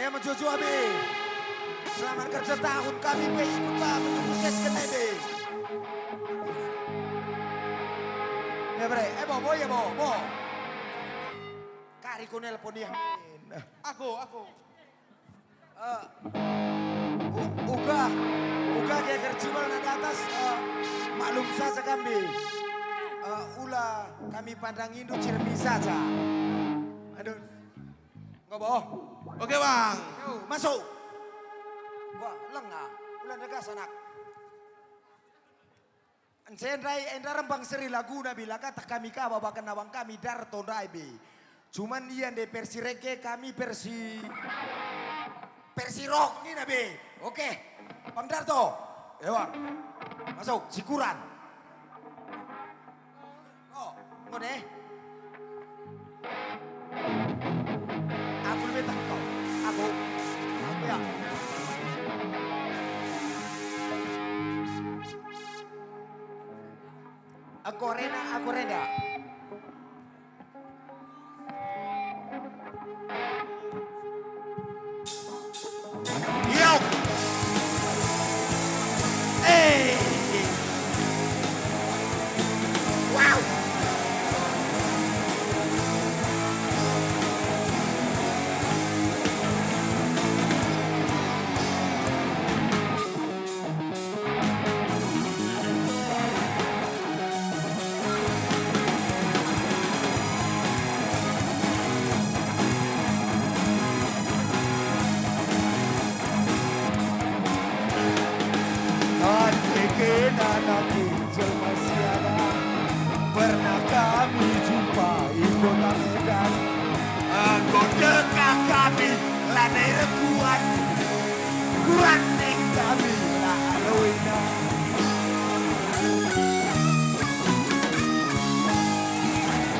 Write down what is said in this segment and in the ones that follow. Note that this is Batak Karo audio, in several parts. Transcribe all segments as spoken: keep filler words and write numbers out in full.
Mejuah-juah be. Selamat kerja tahun kami be ikut ba menyuksesken e be. Ya bre, eh bo, bo ya bo, bo. Kari ku nelpon ia. Aku, aku. Eh, u-, uga, uga geger jubal nada atas, eh, maklum saja kami. Eh, ula kami pandang indu cermin saja. Aduh. Enggo boh. Oke, Bang. Yo, masuk. Wah, lengah. Ula ndegas anak. Ence ndai enda rembang seri laguna bila katah kami ka babaken abang kami Darto ndai be. Cuman ia ndai versi reggae, kami versi, versi rock nina be. Oke. Bang Darto. Ewa. Masuk, sikuran. Oh, enggo deh. Aku lebih tangkap. Aku. Aku ya. Aku Rena, aku Rena. Yo. Eh. Wow. Kata kena nanti jelma siaga, pernah kami jumpa i kota Medan. Enggo dekah kami lanai rekuan. Kuran ning kami la aloina.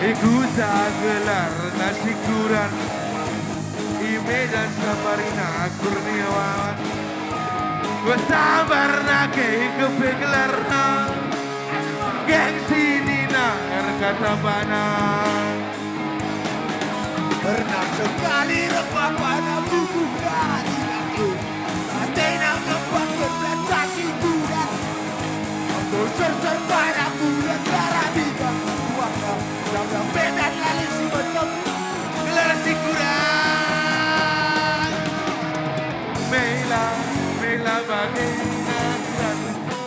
Ikuta gelar nasi kuran, i Medan Sabarina Kurniawan. Kusabar nake kepe gelarna, gengsi nina erkata bana. Pernah sekali rep bapana buku dari aku. Atena ngempak berplantasi bulan. Aku serser pada bulan darah bintang. Warna dalam Medan lalu si betok. Gelar si kurang. Mela, mela bage nakan.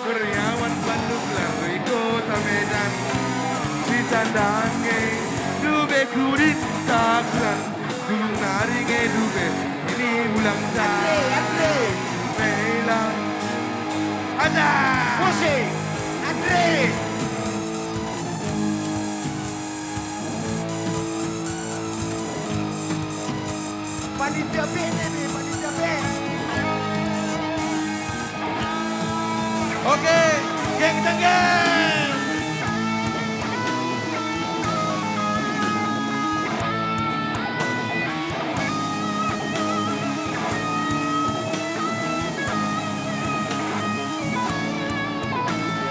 Kurniawan Pandu gelar i kota Medan. Sitandange dube kudin taklan. Gunung nari nge dube ini ulang tahun. Andre, Andre. Mela. Ada. Musik. Andre. Panitia band ini, panitia band. Oke, geng Tenggel.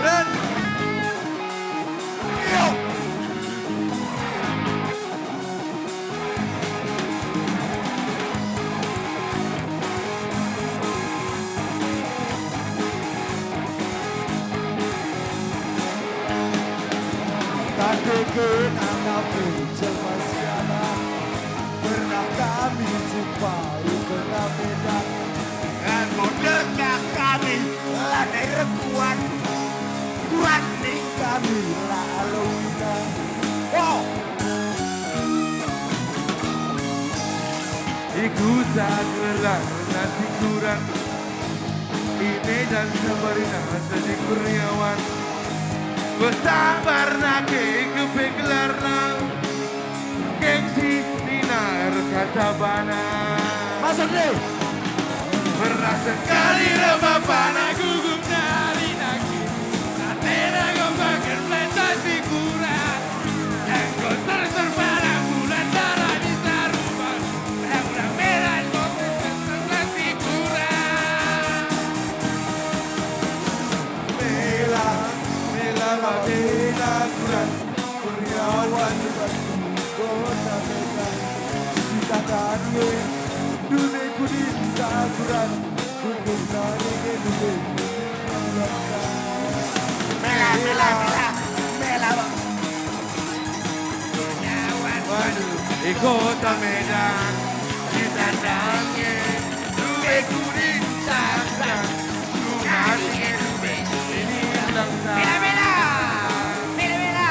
Keren. Yo. Tandeken anakku jelma siana, pernah kami jumpa i kota Medan. Enggo dekah kami lanai rekuan, kuran ning kami la aloina. Oh. Ikuta gelar nasi kuran, i Medan Sabarina Sadi Kurniawan. Kusabar nake kepe gelarna, gengsi nina erkata bana. Masuk deh. Pernah sekali reba bapana gugum nari nagi. Atena gombaken plantasi kuran. Enggo serser pada bulan darah bisa rubah. Undang-undang merah kota serser plantasi kuran. Mela, mela bage nakuran. Kurniawan batu kota Medan. Sitatan we, dune kudi Akurat, untuk nari ke dulu. Mela, mela, mela, mela, Bang. Waduh, di kota Medan, kita tangi, dube kuning sangkang, dube ini ulang tahun. Mela, mela, mela, mela.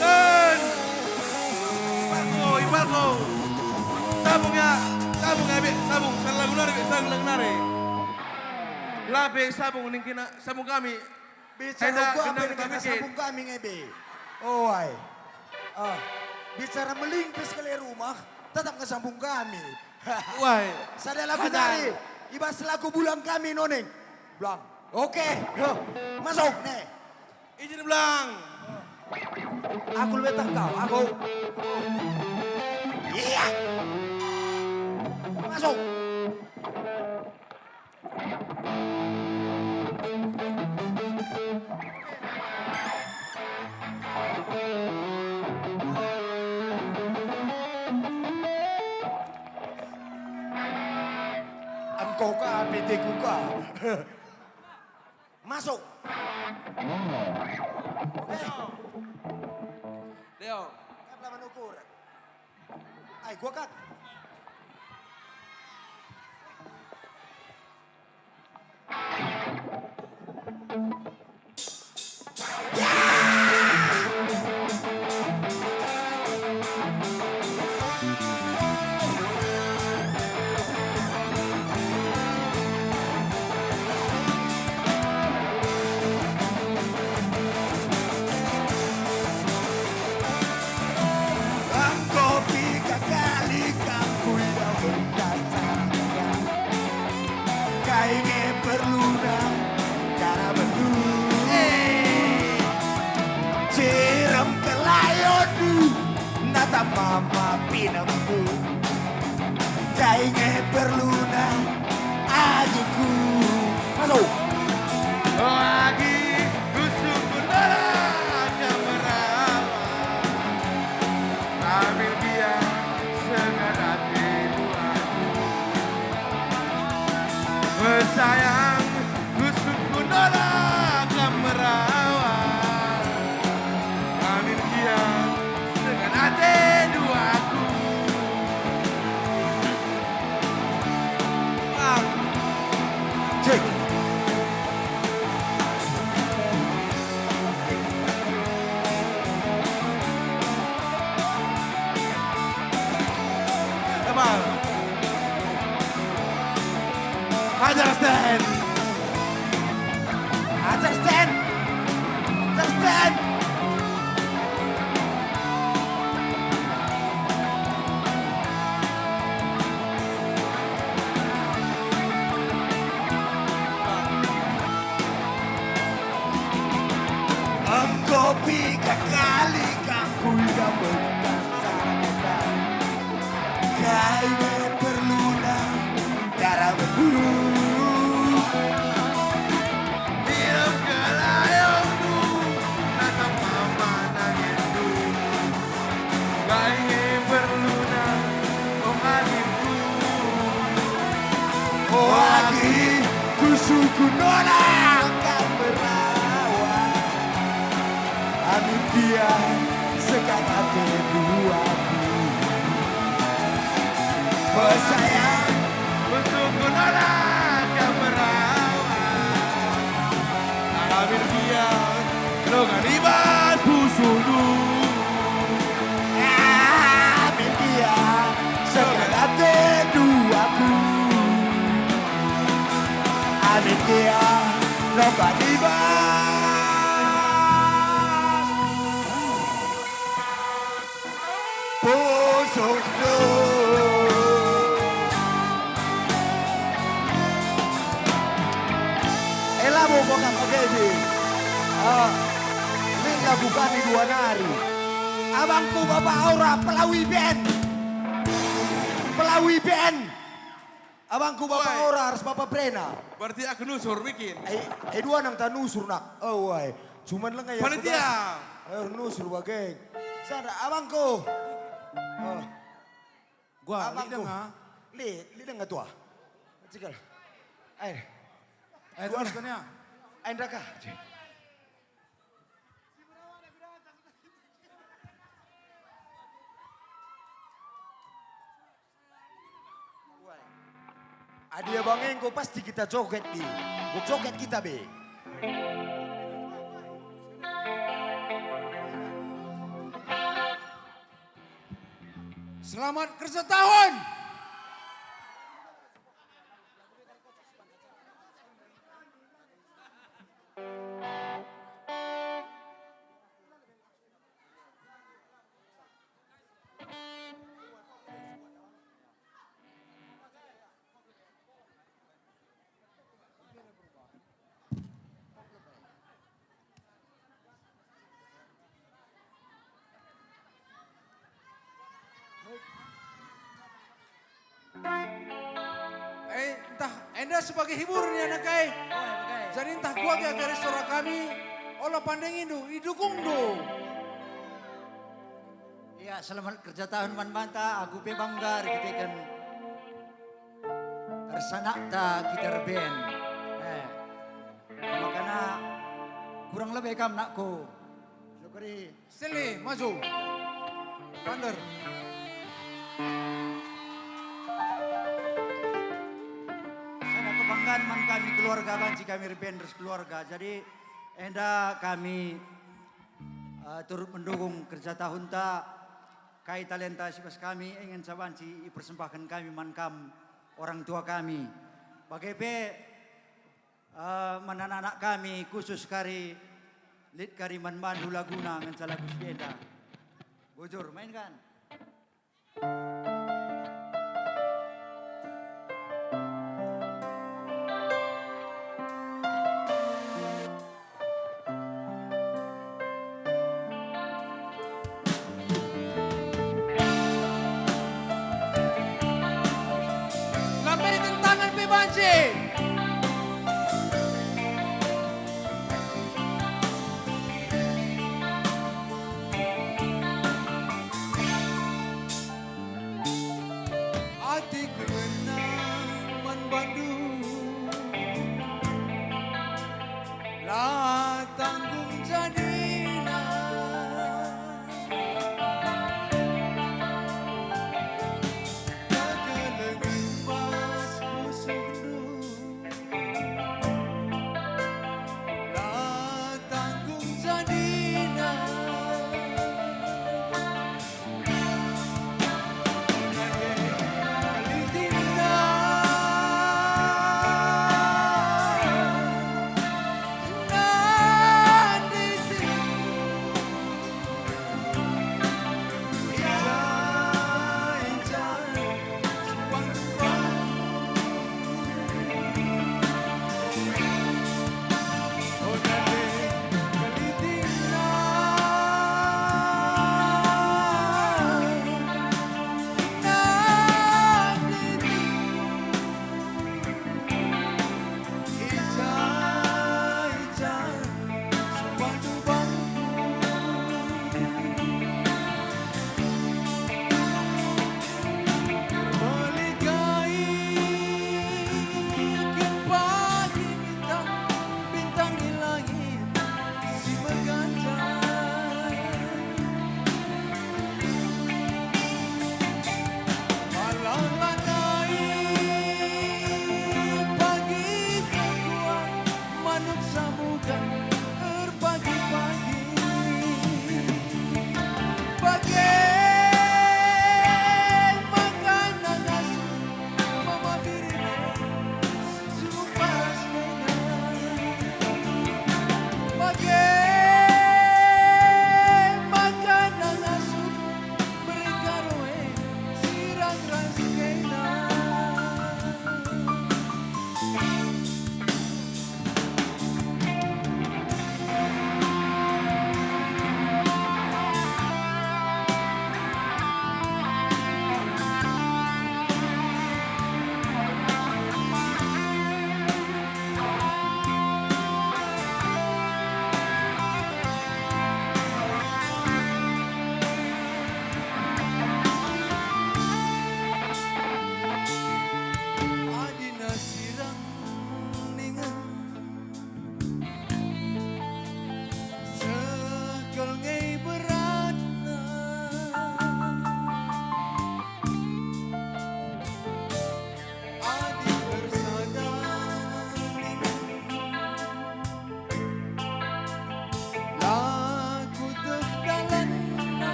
Ten! Ibalko, ibalko. Sabung ya, sabung ya, Bek, sabung. Salah lagu nari, Bek, salah lagu nari. Lape sabung ningkina, sabung kami. Bicara gendang kami, kami, sabung kami nge, Be. Oh, ai. Ah, bicara melingpis kali rumah, tetap nge sabung kami. Wai. Sada lagu nari, ibas lagu bulang kami noning. Blang. Oke. Yo. Masuk, nih. Ijin blang. Aku lebih tak kau, aku. Iya. Masuk. Engkau ka, P T ku ka. Masuk. Eh. Deo. Kap laman ukuran. Ai, gua kat. Enggo piga kali kam kuidah berkat cara. Kai nge perluna cara bedu. Cirem kelayondu, nata mama pinemku. Kai nge perluna agiku. Masuk. Agi kusungkun dola ka merawa. Kami biar segar ate duaku. Sayang, kusungkun dola ka merawa. Amin kiam dengan ate duaku. Bang. Cek. Abang. Hajar Sten. Hajar Sten. Hajar Sten. Enggo piga kali kam kuidah berkat cara kita. Kai nge perluna cara bedu. Hidup kelayondu, natap mama nangendu. Kai nge perluna, oh adingku. Oh agi, kusungkun dola ka merawa. Amin kiam segar ate duaku. Oh sayang, kusungkun dola ka merawa. Amin kiam, longan ibas pusuhndu. Amin kiam, segar ate duaku. Amin kiam, longan ibas. Pusuhndu. Eh, labo bakam pegedi. Ah, lit lagu kami dua nari. Abangku Bapak Aura, Pelawi Band. Pelawi Band. Abangku Bapak Ora ras Bapak Prena. Berarti aku nusur bikin. Eh, eh, dua nang ta nusur, nak. Oh, wai. Cuman lenga ya. Panitia. Eh, nusur bage. Tanda abangku. Oh. Gua, abangku. Lit denga. Lit, lit denga tua. Cikal. Air. Eh, terus kan ya? Air neraka. Adi abang enggo pasti kita joget di. Enggo joget kita be. Selamat kerja tahun. Eh, ntah enda sebagai hiburan ya, anak ai. Jadi ntah kuage agar suara kami, ola pandengindu, idukungndu. Ya, selamat kerja tahun man banta, aku pe bangga erkiteken ersanakta gitar band. Eh, makana kurang lebe kam, nakku. Syukuri. Sele, maju. Pander. Sada kebanggaan man kami keluarga, banci kami erben ras keluarga. Jadi, enda kami, eh, turut mendukung kerja tahunta, kai talenta si bas kami, eh, ngenca banci ipersembahken kami man kam, orang tua kami. Bage pe, eh, man anak-anak kami, khusus kari, lit kari man bandu laguna ngenca lagu si enda. Bujur, mainkan. Lambaiken tangen pe banci.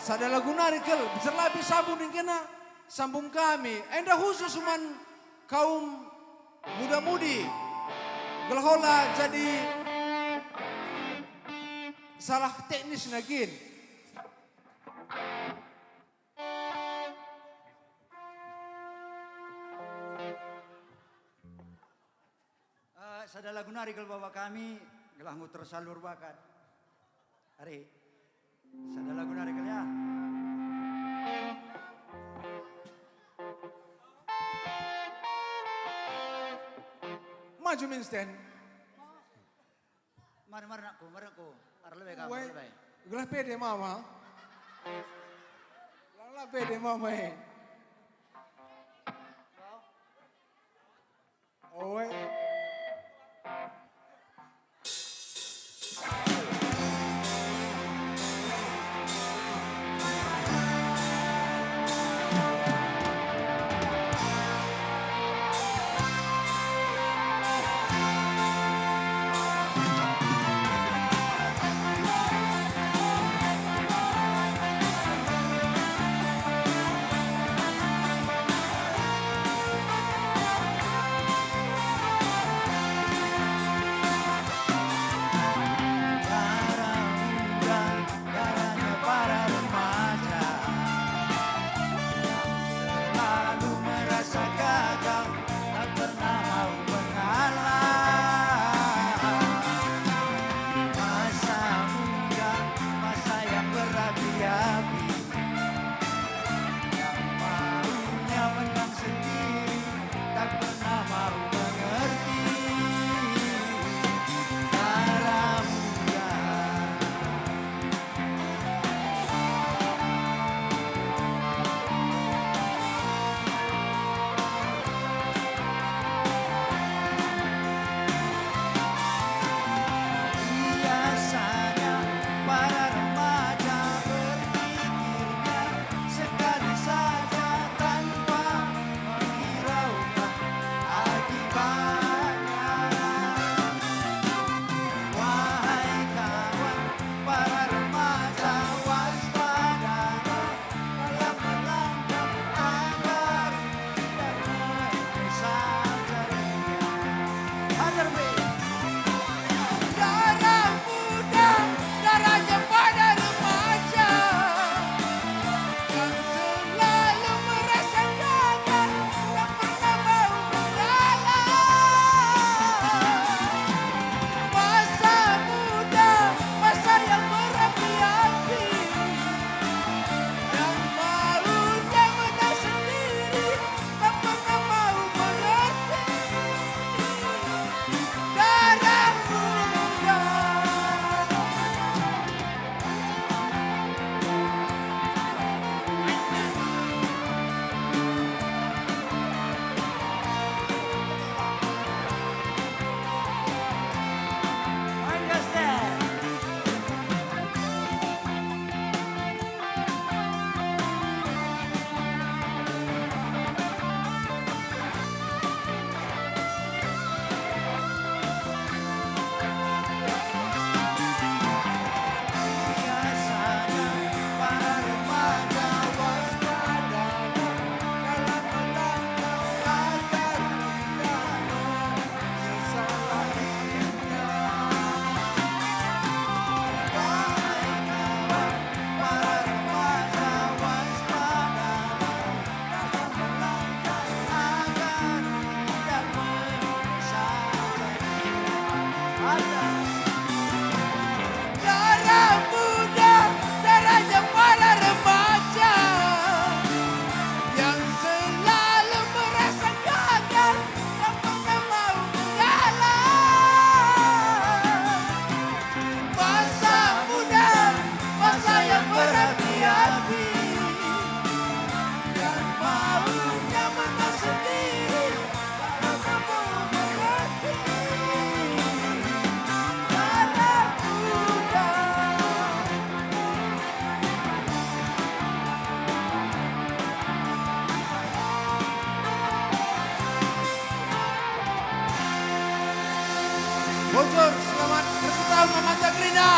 Sada lagu nari kal, bicara labi sambung ningkena, sambung kami. Enda khusus man kaum muda-mudi. Gelah ola jadi salah teknis nagin. Eh, sada lagu nari kal baba kami, gelah nguter salur bakat. Ari, sada lagu nari kal ya. Maju min stand. Mari, mari nakku, mari nakku. Arah lebe kam, arah lebe. Gelah pede mama. Gelah pede mama, eh. Oe. Darah muda, darahnya para remaja, selalu merasa gagal, tak pernah mau mengalah. Masa muda, masa yang berapi-api, yang maunya menang sendiri, tak pernah mau mengerti. Darah muda. Biasanya para remaja berpikirnya sekali saja tanpa menghiraukan akibatnya. Wahai kawan, para remaja, waspadalah dalam melangkah agar tidak menyesal jadinya. Hajar be. Darah muda, darahnya para remaja, yang selalu merasa gagal, tak pernah mau mengalah. Masa muda, masa yang berapi-api, yang maunya menang sendiri, tak pernah mau mengerti. Darah muda. Darah muda, darahnya para remaja yang selalu merasa gagal, tak pernah mau mengalah. Masa muda, masa yang berapi-api, yang maunya menang sendiri, tak mau mengerti. Darah muda. Bocor, selamat ulang tahun Mama Jagrina.